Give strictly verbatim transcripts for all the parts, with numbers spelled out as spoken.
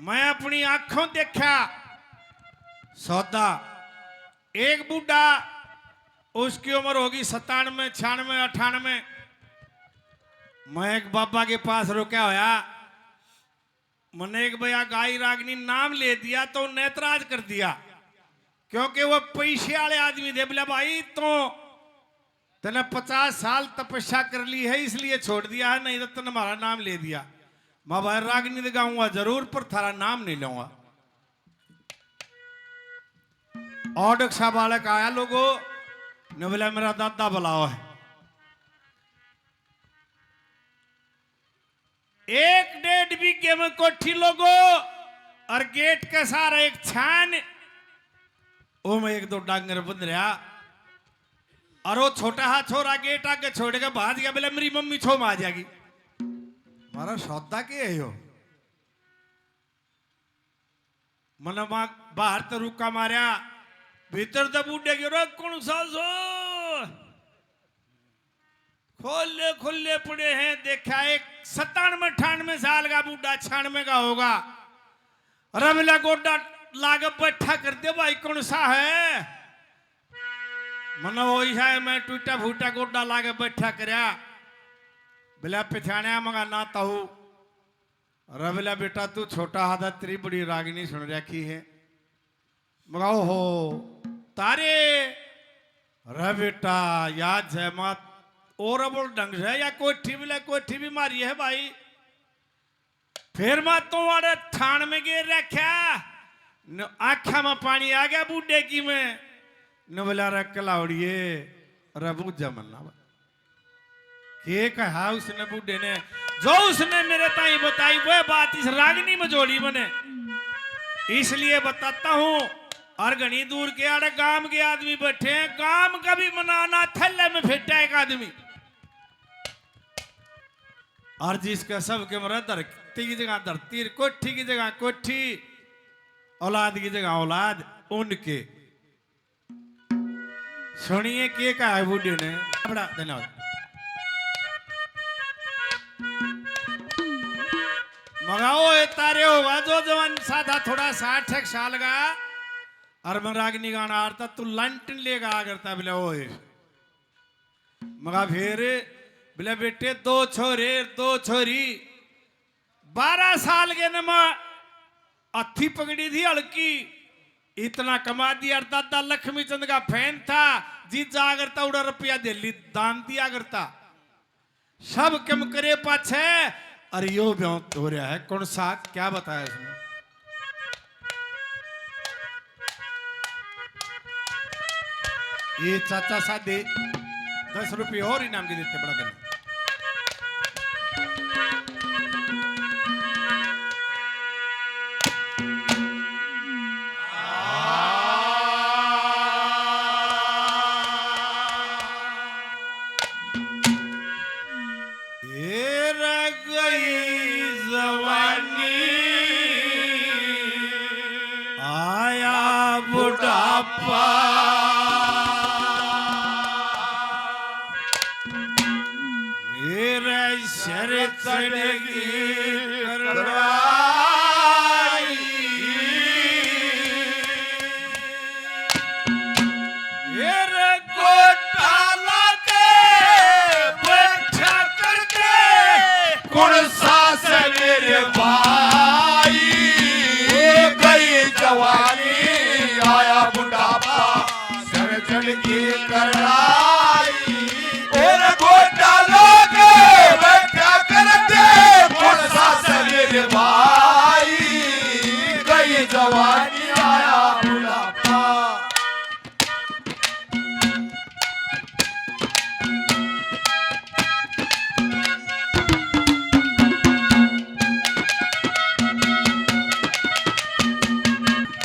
मैं अपनी आंखों देखा सौदा। एक बूढ़ा, उसकी उम्र होगी सत्तानवे, छियानवे, अठानवे। मैं एक बाबा के पास रुका होया। मने एक भैया गाई रागनी नाम ले दिया तो उन्हें एतराज कर दिया, क्योंकि वो पैसे वाले आदमी थे। बोला, "भाई, तो तने पचास साल तपस्या कर ली है, इसलिए छोड़ दिया है, नहीं तो तने हमारा नाम ले दिया।" मैं, "भाई, रागनी तो गाऊंगा जरूर, पर थारा नाम नहीं लूंगा।" ऑटो रिक्शा वाले का आया लोगो, ने बोला, "मेरा दादा बुलाओ है।" एक डेढ़ बीघे में कोठी लोगो, और गेट के सारा एक छान, वो में एक दो डांगर बंध रहा, और वो छोटा हा छोरा गेट आगे छोड़ के भाज गया, बोले, "मेरी मम्मी छो में आ जाएगी।" म्हारा सौदा के है यो? मने मां बाहर तो रुका मारया, भीतर तो बूढ़े गिरो, "कौन सा सो?" खोले खुले पड़े हैं। देखा, एक सत्तानवे अठानवे साल का बूढ़ा, छियानवे का होगा। रबला गोडा लागे बैठा कर दे, "भाई, कौन सा है?" मने वही है, मैं टूटा फूटा गोडा लागे बैठा करया। बोला, "पछाणया?" मगा, "ना ताऊ।" "अरे बोला बेटा, तू छोटा हादा, तेरी बड़ी रागनी सुन रखी है।" मगा, "ओहो, तारे।" "अरे बेटा, याद है मात, और बोल ढंग से, या कोठी भी ले, कोठी भी मारी है भाई।" फिर मैं तो वाले थान में गिर रखा, न आँखा में पानी आ गया बूढ़े की में, न बोला, "रे कलावड़िए, रे बूझा मन्ना।" के कहा उसने बूढ़े ने, जो उसने मेरे ताई बताई, वह बात इस रागनी में जोड़ी मने। इसलिए बताता हूँ, और घणी दूर के आड़े गांव के आदमी बैठे हैं, गांव का भी मनाना थैले में फेटा एक आदमी। और जिसका सबके मरे धरती की जगह धरती, कोठी की जगह कोठी, औलाद की जगह औलाद, उनके। सुनिए के कहा है बूढ़े ने। बड़ा धन्यवाद। मगा ओ ए तारे होगा जो जवान सा था, थोड़ा साठ एक साल का, और मैं रागनी गाना आरता, तू लंटन लेगा आ करता बोले ओए। मगा फिर बोले, "बेटे, दो छोरे, दो छोरी।" बारह साल के ने मैं हथी पकड़ी थी हल्की, इतना कमा दिया। और दादा लक्ष्मी चंद का फैन था, जी जा करता उड़ा रुपया दे ली, दान दिया करता। सब कम करे पाछे, अरे यो ब्याह हो रहा है, कौन सा, क्या बताया इसने? ये चाचा सादे दस रुपये और इनाम के देते, बड़ा दिन। ए रह गई जवानी, आया बुढ़ापा। मेरे सर चढ़ गई कड़ाई। मेरे गोटा लाके बैठा करके कौन सा से मेरे भाई। गई जवानी आया बुढ़ापा, सर चढ़ गई कड़ाई। और गोटा लाके बैठा करके कौन सा से मेरे भाई। गई जवानी आया बुढ़ापा।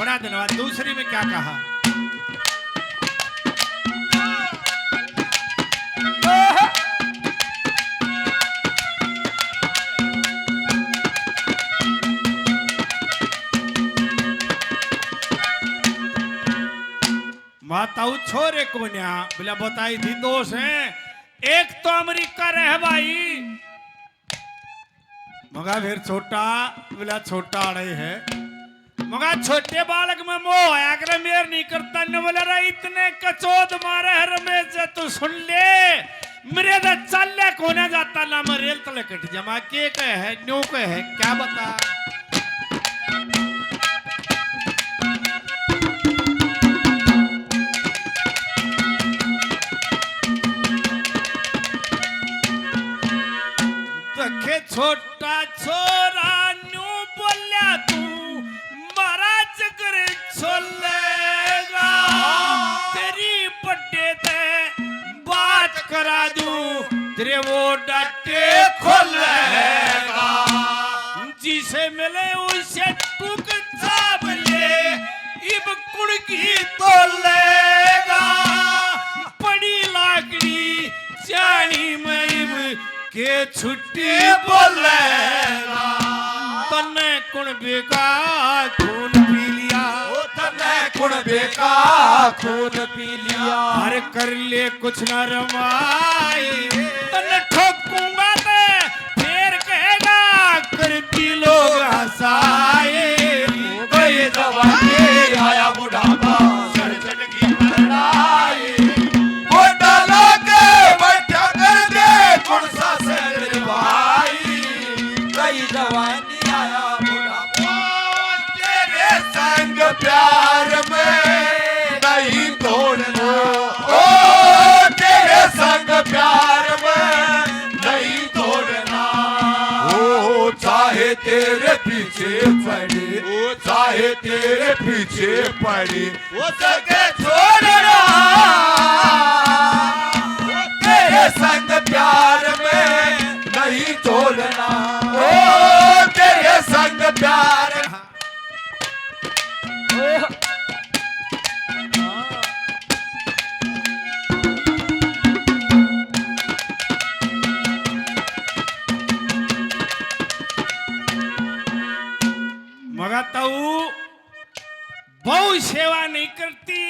बड़ा धन्यवाद। दूसरी में क्या कहा? माताऊ छोरे कोन्या, बोला बताई थी दो से, एक तो अमेरिका रह भाई, मगा फिर छोटा, बोला छोटा आड़े है। मगा छोटे बालक में मोह होया करे, मेर नहीं करता। ने बोला रे इतने कचोद मारे है रमेश जे तू सुन ले, मेरे तो चाले कोने जाता ना, मैं रेल तले कट जमा। के कहे है, न्यू कहे है, क्या बता। देखे छोटा छोरा न्यू बोल्या तू, मारा जिगर छोलेगा। तेरी बड्डे ते बात करा दूं, तेरे वो डाटे खोलेगा। जिसे मिले उसे टूक चाप ले, इब कुण की तोलेगा। पड़ी लाकड़ी जानी में इब के छुट्टी बोलेगा। तन्ने कुण बेका खून पी लिया। ओ तन्ने कुण बेका खून पी लिया। अरे कर ले कुछ ना रमाई, तन्ने ठोकूंगा ते फेर कहेगा करती लोग हंसाई। गई जवानी आया बुढ़ापा, सर चढ़ की लड़ाई। गोटा लाके बैठा कर दे, कौन सा सर भाई? गई जवानी आया बुढ़ापा। तेरे संग प्यार में नहीं तोड़ना, ओ तेरे संग प्यार में नहीं तोड़ना। ओ चाहे तेरे पीछे पड़े, ओ चाहे तेरे पीछे पड़े, वो जगह छोड़ना। तेरे संग प्यार में नहीं तोड़ना, ओ तेरे संग प्यार। मगा ताऊ बहू सेवा नहीं करती।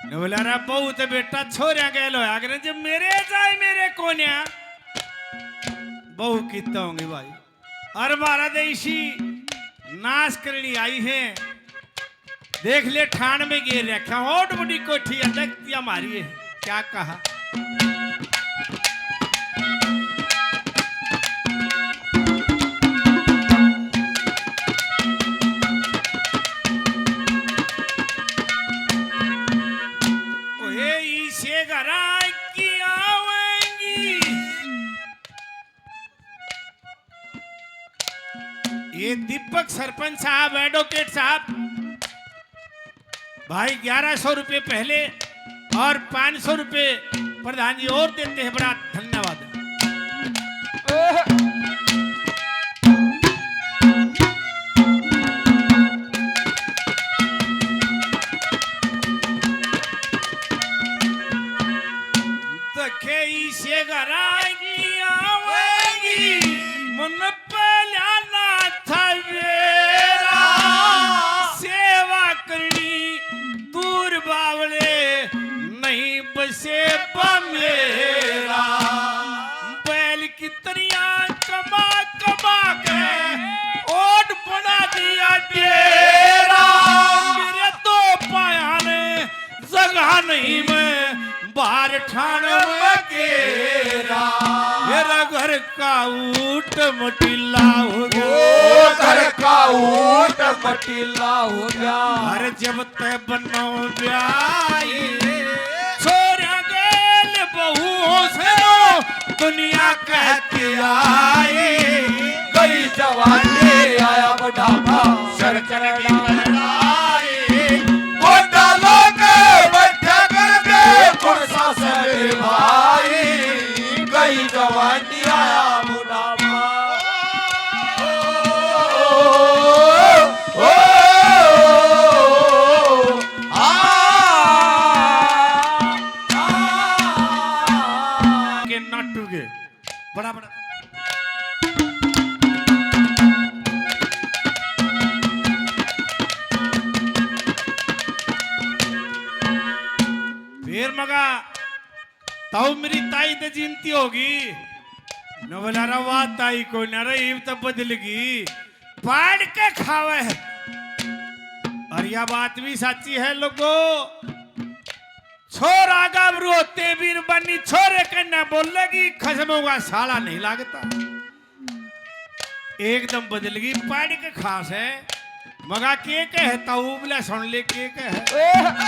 ने बोला रे बहू तो बेटा छोरिया गैल होया करे, जब मेरे जाए मेरे कोन्या। बहू कितना होंगे भाई। अरे महाराज इसी नाश करनी आई है। देख ले ठाण में गेर रखा, ओट बड़ी कोठी है, देखती हमारी है। क्या कहा? ओहे इसे घरा की आवेंगी। ये दीपक सरपंच साहब, एडवोकेट साहब, भाई ग्यारह सौ रुपए पहले और पाँच सौ रुपए प्रधान जी और देते हैं, बड़ा धन्यवाद। देखे इसे घरा की आवेगी, मन पहला ना था मेरा। सेवा करनी दूर बावले, नहीं बसे मेरा। बैल की तरियां कमा कमा के ओट बना दिया डेरा। मेरे दो पाया ने जगह नहीं मैं बाहर ठाण में केरा। मेरा घर का ऊट मटीला हो गया। ओ घर का ऊट मटीला हो गया। अरे जब तै बनो ब्याई, छोरा गेल बहू से रो दुनिया कहती आई। गई जवानी आया बुढ़ापा, सर चढ़ गई लड़ाई। गोटा लोग बैठा कर दे, कौन सा सर भाई? गई जवानी आया बुढ़ापा। ओ, ओ, ओ, आ, आ, के नाटू के। बड़ा, बड़ा। फिर मगा, ताऊ मेरी ताई ते जीनती होगी। नवला रा बात आई कोई ना रे, इब तो बदल गई, पाड़ के खावे है। और यह बात भी साची है लोगो, छोरा गाबरू होते बीरबानी छोरे के ना बोलेगी, खसमों का साला नहीं लागता। एकदम बदल गई, पाड़ के खास है। मगा के कहे ताऊ, बोला सुन ले के कहे।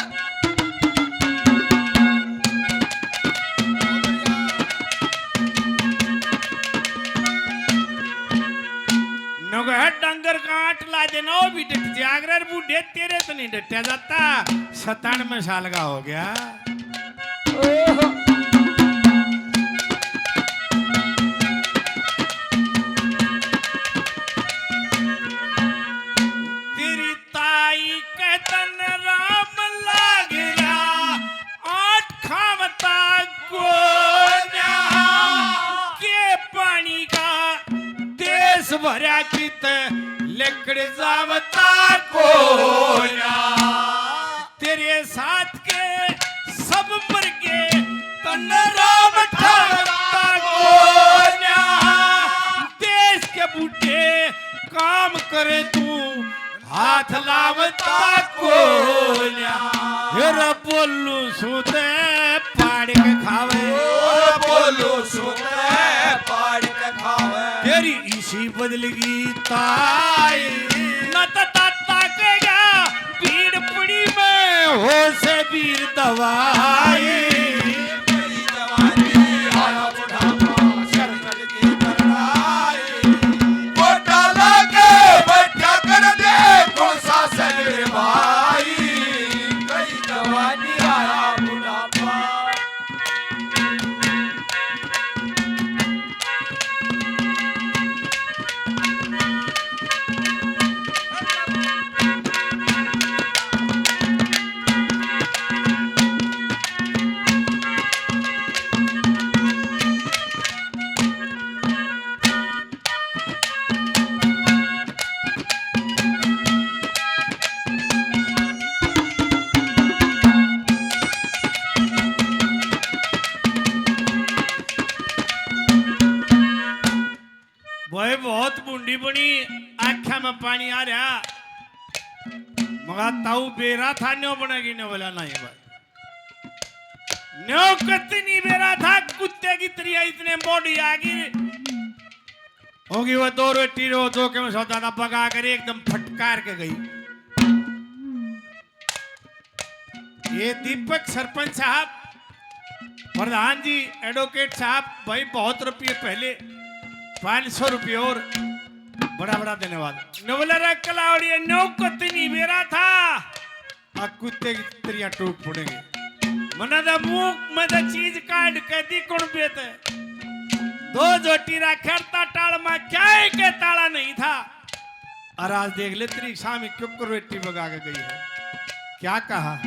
नगह डंगर का आंट ला देना, वो भी डट जागरण बूढ़े, तेरे तो नहीं डटा जाता, सतानवे साल का हो गया। तेरी ताई के तन राम लाग रहा, आठ खावता कोन्या के पानी का देश भरा कित लेकड़ जावता कोन्या। तेरे साथ के सब मर गए, तन राम ठाकता कोन्या। देश के बूढ़े काम करे तू, हाथ लावता कोन्या। हेरा बोलू सूते पाड़ के खावे। ओ बोलू सूते पाड़ के खावे। तेरी इसी बदलगी ताई। न तो दाता के गया भीड़ पड़ी में हो से वीर दवाई। तेरी जवानी आया बुढ़ापा, शर्म की बरनाई। गोटा लाके बैठा कर दे, कौन सा सगरे भाई? गई जवानी आया बुढ़ापा। भाई बहुत बूंदी बनी, आंखा में पानी आ रहा। मगा ताऊ बेरा था न्यो बनेगी ने बोला नहीं भाई। न्यो कतनी बेरा था, कुत्ते की तरिया इतने बॉडी आ गई। होगी वो दो रोटी रो जो के मैं सौदा था पका कर एकदम फटकार के गई। ये दीपक सरपंच साहब, प्रधान जी, एडवोकेट साहब, भाई बहुत रुपये पहले पाँच सौ रुपये और बड़ा बड़ा धन्यवाद। नवलरा कलावड़िया नौ कतनी बेरा था, आ कुत्ते की तरिया टूट पड़ेंगे। मना दा मुंह में तो चीज काट के दी कौन बेत। दो जोटी रा खरता टाल में क्या है के ताला नहीं था। और आज देख ले तेरी सामी क्यों कर रोटी बगा के गई है, क्या कहा?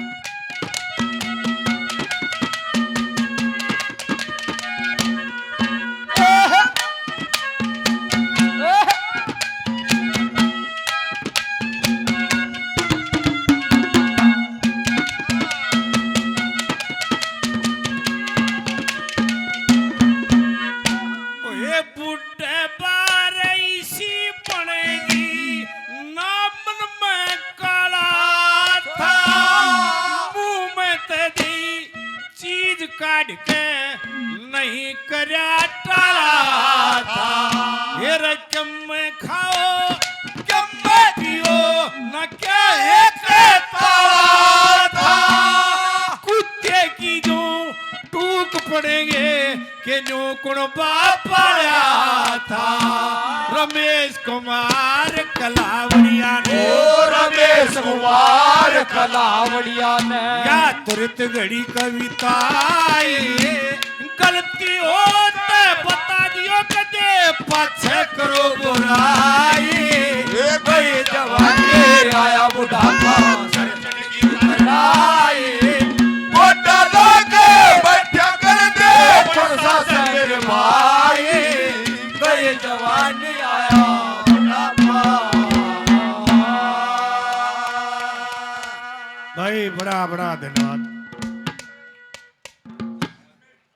ओए बूढ़े बार इसी बनेगी, नामन में काला था, मुंह में ते दी चीज काढ़ के नहीं करया टाला था। ये रकम में खाओ, कम में पियो, न क्या एक ताला था। कुत्ते की जो टूक पड़ेंगे, के न्यू कुण बाप पाया था। रमेश कुमार कलावड़िया ने। ओ रमेश कुमार कलावड़िया ने। या तुरत घड़ी कविता आई। गलती हो तो बता दियो, कदे पाछे करो बुराई। ए भाई जवानी आया बुढ़ापा, सर चढ़ की लड़ाई। गोटा लाके बैठा कर दे, कौन सा सगरे भाई। गए जवानी आया बुढ़ापा। भाई, बड़ा, बड़ा धन्यवाद।